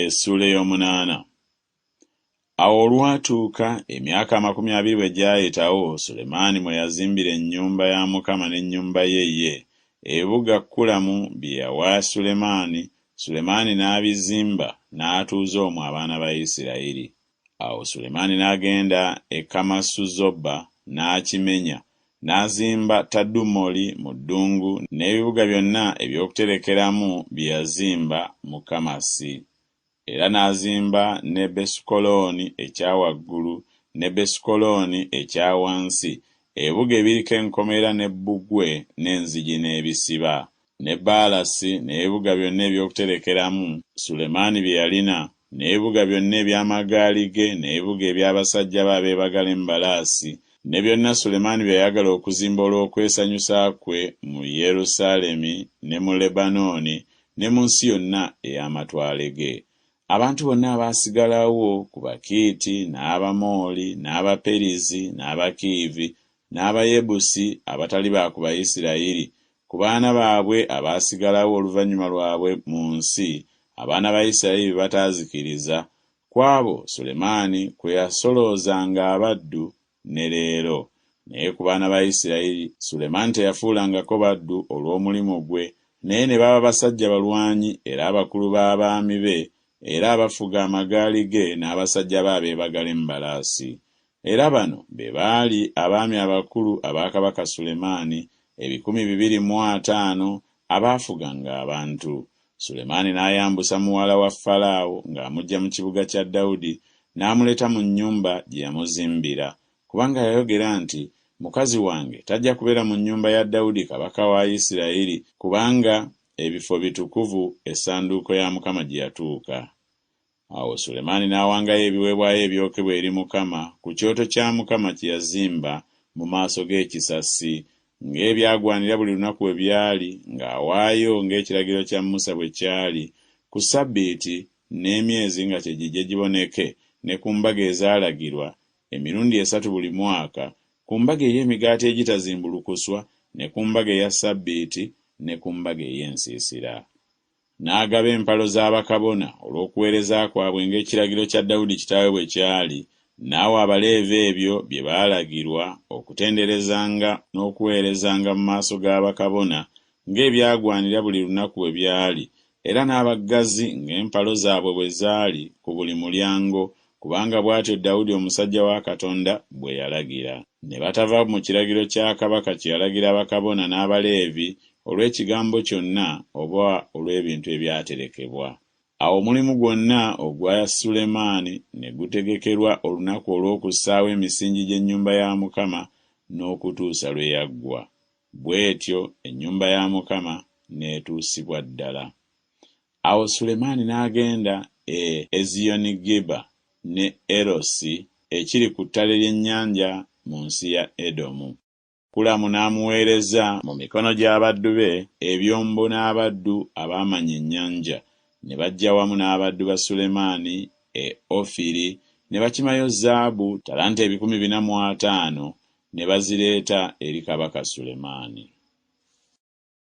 Essuula ey'omunaana. Awo olwatuuka, emyaka 20 bwe gyayitawo, Sulemaani mwe yazimbira ennyumba ya Mukama n'ennyumba ye ye, ebibuga Kulamu bye yawa Sulemaani, Sulemaani n'abizimba n'atuuza omwo abaana ba Isirayiri. Awo Sulemaani n'agenda e Kamasu-zoba n'akimenya, n'azimba Tadumoli mu ddungu n'ebibuga byonna eby'okuterekeramu bye yazimba mu Kamasi. Era n'azimba ne Besukolooni ekya waggulu ne Besukolooni ekya wansi, ebibuga ebiriko enkomera ne bbugwe n'enzigi n'ebisiba, ne Baalasi n'ebibuga byonna eby'okuterekeramu Sulemaani bye yalina, n'ebibuga byonna eby'amagaali ge n'ebibuga eby'abasajja be abeebagala embalaasi, ne byonna Sulemaani bye yayagala okuzimba olw'okwesanyusa kwe mu Yerusaalemi ne mu Lebanooni ne mu nsi yonna ey'amatwale ge. Abantu bonna abaasigalawo ku Bakiiti, n'Abamooli, n'Abaperizi, n'Abakiivi, n'Abayebusi abatali ba ku Bayisirayiri, ku baana baabwe abaasigalawo oluvannyuma lwabwe mu nsi, abaana ba Isirayiri be bataazikiriza, ku abo Sulemaani kwe yasoloozanga abaddu, ne leero. Naye ku baana ba Isirayiri Sulemaani teyafuulangako baddu olw'omulimu gwe, naye ne baba basajja balwanyi era abakulu b'abaami be era abafuga amagaali ge n'abasajja be abeebagala embalaasi. Era bano be baali abaami abakulu aba kabaka Sulemaani, 250 abaafuganga abantu. Sulemaani n'ayambusa muwala wa Falaawo ng'amuggya mu kibuga kya Dawudi n'amuleeta mu nnyumba gye yamuzimbira, kubanga yayogera nti, Mukazi wange tajja kubeera mu nnyumba ya Dawudi kabaka wa Isirayiri, kubanga ebifo bitukuvu essanduuko ya Mukama gye yatuuka. Awo Sulemaani n'awangayo ebiweebwayo ebyokebwa eri Mukama ku kyoto kya Mukama kye yazimba mu maaso g'ekisasi, ng'ebyagwanira buli lunaku bwe byali, ng'awaayo ng'ekiragiro kya Musa bwe kyali, ku ssabbiiti, n'emyezi nga kye gijje giboneke, ne ku mbaga ezaalagirwa, emirundi esatu buli mwaka, ku mbaga ey'emigaati egitazimbulukuswa, ne ku mbaga eya ssabbiiti, ne ku mbaga ey'ensiisira. N'agaba empalo za bakabona olw'okuweereza kwabwe ng'ekiragiro kya Dawudi kitaawe bwe kyali, n'awa Abaleevi ebyo bye baalagirwa okutenderezanga n'okuweerezanga mu maaso ga bakabona ng'ebyagwanira buli lunaku bwe byali, era n'abaggazi ng'empalo zaabwe bwe zaali ku buli mulyango, kubanga bw'atyo Dawudi omusajja wa Katonda bwe yalagira. Ne batava mu kiragiro kya kabaka kye yalagira bakabona n'Abaleevi olw'ekigambo kyonna oba olw'ebintu ebyaterekebwa. Awo omulimu gwonna ogwa Sulemaani ne gutegekerwa olunaku olw'okussaawo emisingi gy'ennyumba ya Mukama n'okutuusa lwe yaggwa. Bw'etyo ennyumba ya Mukama n'etuusibwa ddala. Awo Sulemaani n'agenda e Eziyonigeba ne Erosi ekiri ku ttale ly'ennyanja mu nsi ya Edomu. Kulamu n'amuweereza mu mikono gy'abaddu be ebyombo n'abaddu abaamanya ennyanja, ne bajja wamu n'abaddu ba Sulemaani e Ofiri ne bakimayo zaabu talanta 450 ne bazireeta eri kabaka Sulemaani.